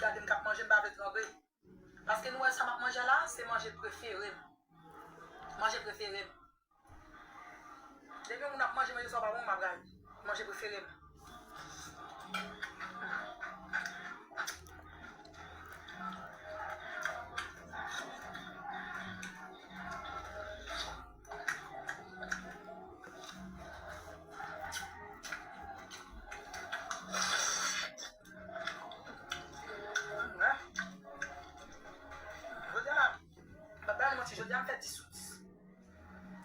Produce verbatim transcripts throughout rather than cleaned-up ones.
gade m k ap manje, m pa vle trangle. Paske nou wè sa m ap manje la, se manje prefere m. Manje prefere m. Depi yon moun ap manje, manje sa pa bon, m ap gade. Manje prefere m. Jodi a la, m ap ba nou manti, jodi a m fè dis sou dis.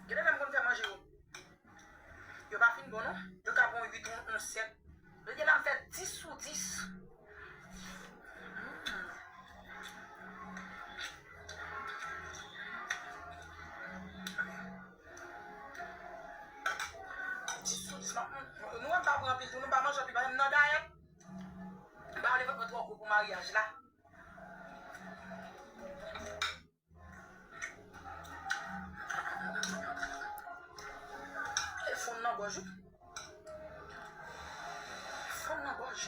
Gen de lè m konn fè manje yo. Yo pa fin bon non. Yo ka bon uit, yon, yon sèt. Yo gen la m fè dis sou dis. Dis sou dis. Nou wè m pa pran anpil tou, nou pa manje anpil, paske m nan dayèt. M pa vle vant mwen twò gwo pou maryaj la. E fonn nan gòj wi. Fonn nan gòj.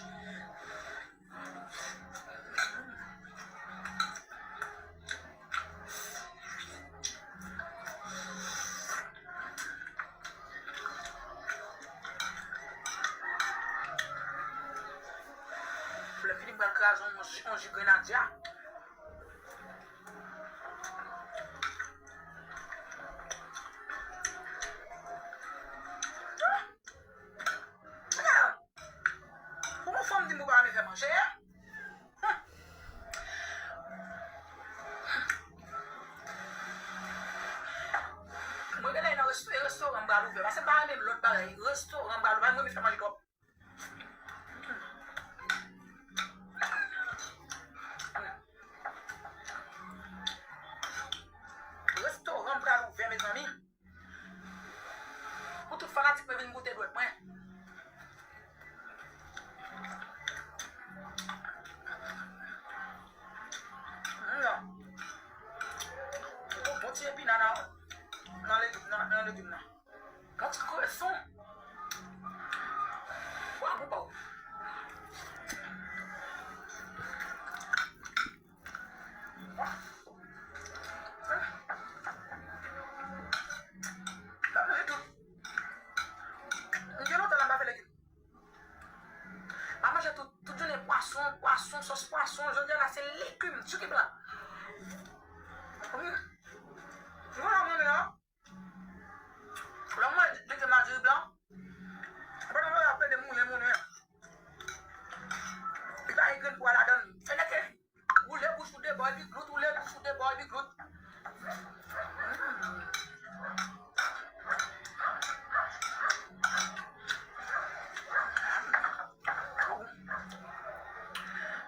Lè fini m pral kraze yon, yon ji grenadya. Pou yon fanm di m ou pa renmen fè manje, mwen genlè nan resto-, e restoran m pral ouvè, paske m pa renmen lòt bagay, restoran m pral ouvè, m renmen fè manje twòp. Restoran pral ouvè, mezanmi. Pou tout fanatik mwen vin goute dwèt mwen. Mm, non. Yon bon ti epina nan, nan legim nan, nan legim nan. Yon ti kreson. Wa, gou pa w. M ap manje tout. M gen lontan la m pa fè legim. M ap manje tout, tout jounen pwason, pwason, sòs pwason. Jodi a la se legim, diri blan. Wi. Nou wè la mwen la. Lè mwen di ke m a diri blan, pandan mwen ap plede moulen, moulen. Li pa gen grenn pwa ladann. Fè nèke woule bouch ou de bò epi glout, woule bouch ou de bò epi glout.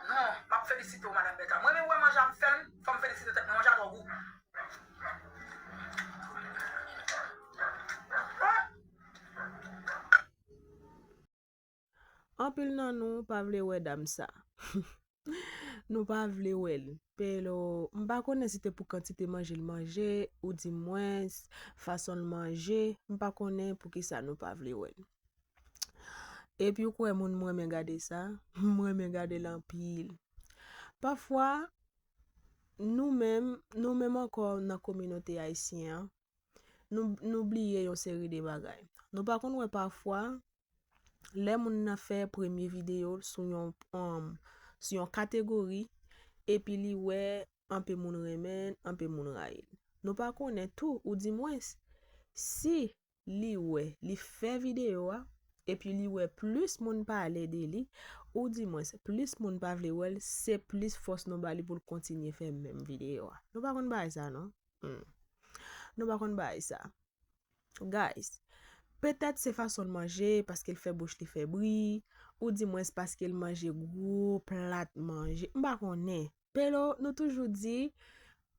Non, m ap felisite w, Madanm Bèta. Mwen menm wè manje a m fè l, fò m felisite tèt mwen, manje a twò gou. Anpil nan nou pa vle wè dam sa. Nou pa vle wè l. Pero, m pa konnen si te pou kantite manje l manje, oudimwens, fason l manje, m pa konnen poukisa nou pa vle wè l. Epi ou kwè moun m renmen gade sa? M renmen gade l anpil. Pafwa, nou menm, nou menm ankò nan kominote ayisyen an, nou, nou bliye yon seri de bagay. Nou pa konn wè pafwa, lè moun nan fè premye videyo l sou yon, um, sou yon kategori, epi li wè anpe moun renmen l, anpe moun rayi l. Nou pa konnen tou, oudimwens, si li wè, li fè videyo a, epi li wè plis moun pale de li, oudimwens, plis moun pa vle wè l, se plis fòs nou ba li pou l kontinye fè menm videyo a. Nou pa konn bagay sa, non? Hmm. Nou pa konn bagay sa. Guys, petèt se fason l manje, paske l fè bouch li fè bri, oudimwens paske l manje gwo plat manje. M pa konnen. Pero, nou toujou di,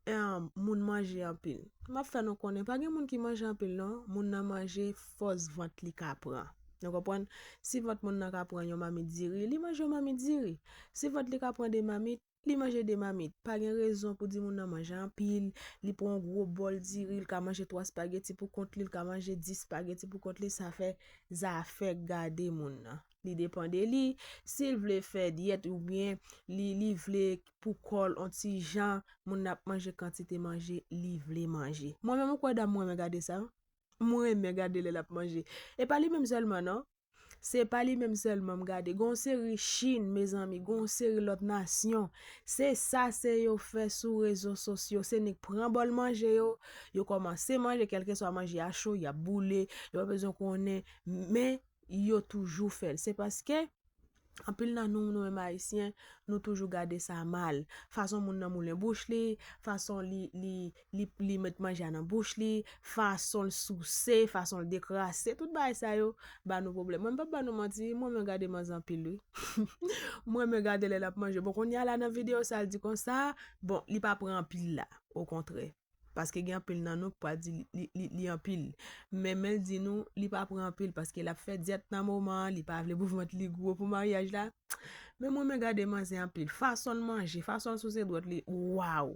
em, moun manje anpil. M ap fè nou konnen, pa gen moun ki manje anpil, non. Moun nan manje fòs vant li ka pran. Nou konprann? Si vant moun nan ka pran yon mamit diri, li manje yon mamit diri. Si vant li ka pran de mamit, li manje de mamit. Pa gen rezon pou di moun nan manje anpil, li pran yon gwo bòl diri, li ka manje twa espageti pou kont li, li ka manje dis espageti pou kont li, sa fè zafè gade moun nan. li depan de li. Si l vle fè dyèt oubyen li, li vle pou kò l on ti jan, moun nan ap manje kantite manje li vle manje. Mwen menm, ou kwè dam, mwen renmen gade sa. Mwen renmen gade lè l ap manje. E pa li menm sèlman, non. Se pa li menm sèlman m gade. Gon seri Chin, mezanmi, gon seri lòt nasyon. Se sa, se yo fè sou rezo sosyo. Se nèg pran bòl manje yo, yo kòmanse manje, kèlkeswa manje a cho, y ap boule, yo pa bezwen konnen, men yo toujou fè l. Se paske anpil nan nou, nou menm Ayisyen, nou toujou gade sa mal. Fason moun nan moulen bouch li, fason li, li, li, li met manje a nan bouch li, fason l souse, fason l dekrase, tout bagay sa yo ba nou pwoblèm. Mwen m p ap ba nou manti, mwen renmen gade manzè anpil, wi. Mwen renmen gade lè l ap manje. Bon, kounye a la nan videyo sa, l di konsa, bon, li pa pran anpil la, okontrè. Paske gen anpil nan nou k pral di li, li, li, li anpil. Men, men l di nou, li pa pran anpil, paske l ap fè dyèt nan moman an, li pa vle pou vant li gwo pou maryaj la. Men mwen renmen gade manzè anpil. Fason l manje, fason l souse dwèt li, waw!